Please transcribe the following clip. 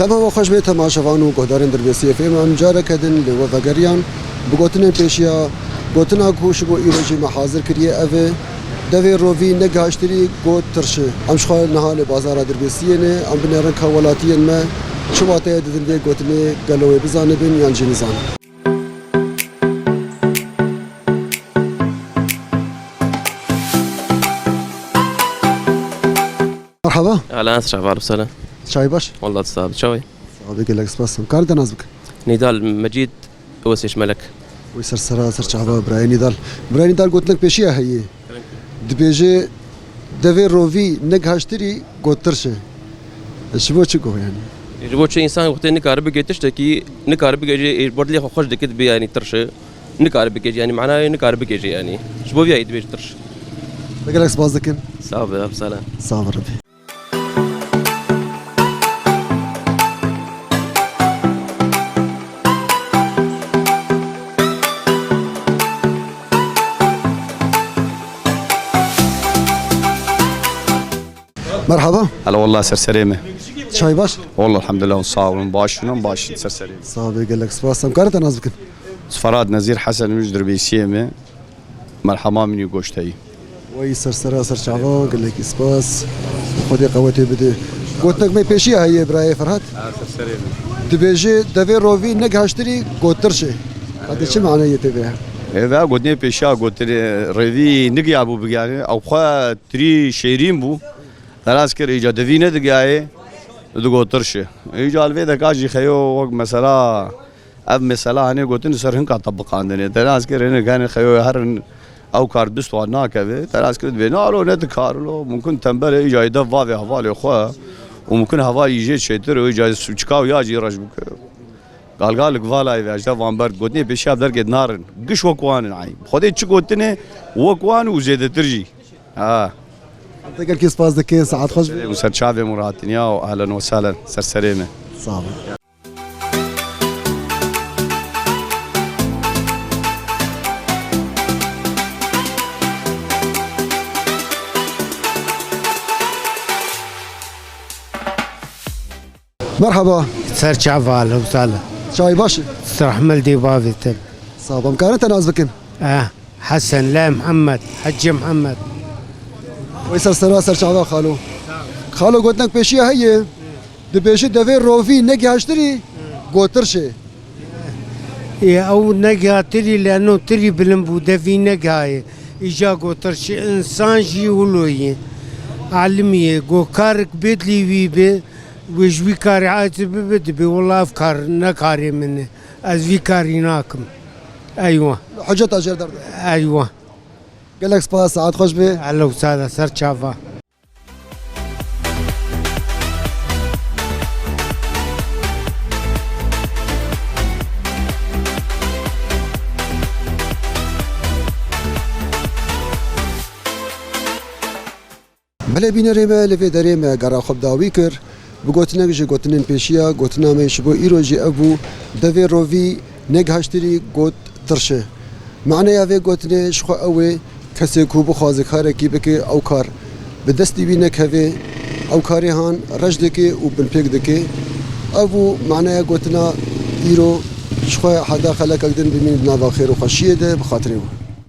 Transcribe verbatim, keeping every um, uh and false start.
Ev ava xweş bê temaşevan û guhdarên Dirbêsiyê F M, em careke din li we vegeriyan. Bi gotinên pêşiya, gotina ku ji bo îro jî me hazir kiriye ev e: Devê rovî ne gihaştirî, got tirş e. Em ji xwe niha li bazara Dirbêsiyê ne, em binêrin ka welatiyên me çi wateye didin vê gotinê, gelo wê bizanibin yan jî nizanin. Merhaba. Ahlan, sehlan, selam. Çay baş? Wallah, sağ ol, çawa yî? Sağ ol, gelek spas. Em karin te nas bikin? Nîdal Mecîd, Wesêş Melek. Wî ser sera, ser çava, birayê Nîdal. Birayê Nîdal, gotinek pêşiya heye. Dibêje, devê rovî ne gihaştirî, got tirş e. Ji bo çi got yani? Ji bo çi însan wextê nikare bigê tiştekî, nikare bigê jî, ê, bo dilê xwe xweş dike, dibê yani tirş e. Nikare bigê jî yani, manayê nikare bigê jî yani. Ji bo vî yayî dibêje tirş. Te gelek spas dikin. Sağ ol, sağ ol. Sağ ol, Rebî. Merhaba. Hela wallah, ser serê me. Çay baş? Wallah elhamdülillah, sağ olun, baş in, baş in, ser serê me. Sağ ol, gelek spas. Em karin te nas bikin? Ferhat Nezîr Hesen, min ji Dirbêsiyê me. Merhema min û goşteyî. Wey ser sera ser çava, gelekî spas. Xwedê qewetê bide. Gotinek me pêşiya heye, birayê Ferhat. Ha, ser serê min. Dibêje, devê rovî ne gihaştirî, got tirş e. Qedê çi maneyê tê vê? Ê, ve gotinê pêşiya gotinê revî nigiya bû bigere. Ew xwe tirî şêrîn bû. Deras kir, îca devî nedigayê, digot tirş e. Îca li vê deka jî xeyo wek mesela, ev mesela hanê gotin ser hinka tebiqandinê. Te nas kir, hinek hanê xeyo herin ew kar bist wan nakeve. Te nas kir dibê nalo ne dikar lo. Mumkin tembel e, îca dev vavê hevalê xwe. Û mumkin hevalî jê çêtir, û îca çika û ya jî reş bike. Galgal li givalayê ve, ji dev wan ber gotinê pêşiya dergê narin. Giş wek wan in ay. Xwedê çi gotinê wek wan û zêdetir jî. Ha. Te gelkî spas dikin, saet xweş be. Û ser çavê min rahatiniya û ehlen û sehlen, ser serê me. Sağ ol. Merhaba. Ser çava, ahlen û sehlen. Çay baş e? Rehmel dê bavê te. Sağ ol. Em karin te nas bikin? Eh, Hesen, Lê Mihemed, Hecî Mihemed. Wey ser sera ser çava xalo. Xalo, gotinek pêşiya heye. Dibêje devê rovî ne gihaştirî, got tirş e. Ê, ew ne gihatirî, leno tirî bilind bû, devî ne gihayê. Îca got tirş e, însan jî wilo ye. Alimî ye, got karik bêdlî wî be, wê ji wî karê aciz bibe, dibê wela ev kar ne karê min e. Ez vî karî nakim. Eywa. Hiceta jê derdikeve. Eywa. Gelek spas, saet xweş be. Ehlen û sehlen, ser çava. Belê bînerê me, li vê derê me gera xwe bi dawî kir. Bi gotinek ji gotinên pêşiya, gotina me ji bo îro jî ev bû: devê rovî ne gihaştirî, got tirş e. Maneya vê gotinê ji xwe ew ê, kesê ku bixwaze karekî bike, ew kar bi destî wî nekeve, ew karê han reş dike û binpêk dike. Ev bû maneya gotina îro. Ji xwe heta xelekek din bimînin di nava xêr û xweşiyê de, bi xatirê we.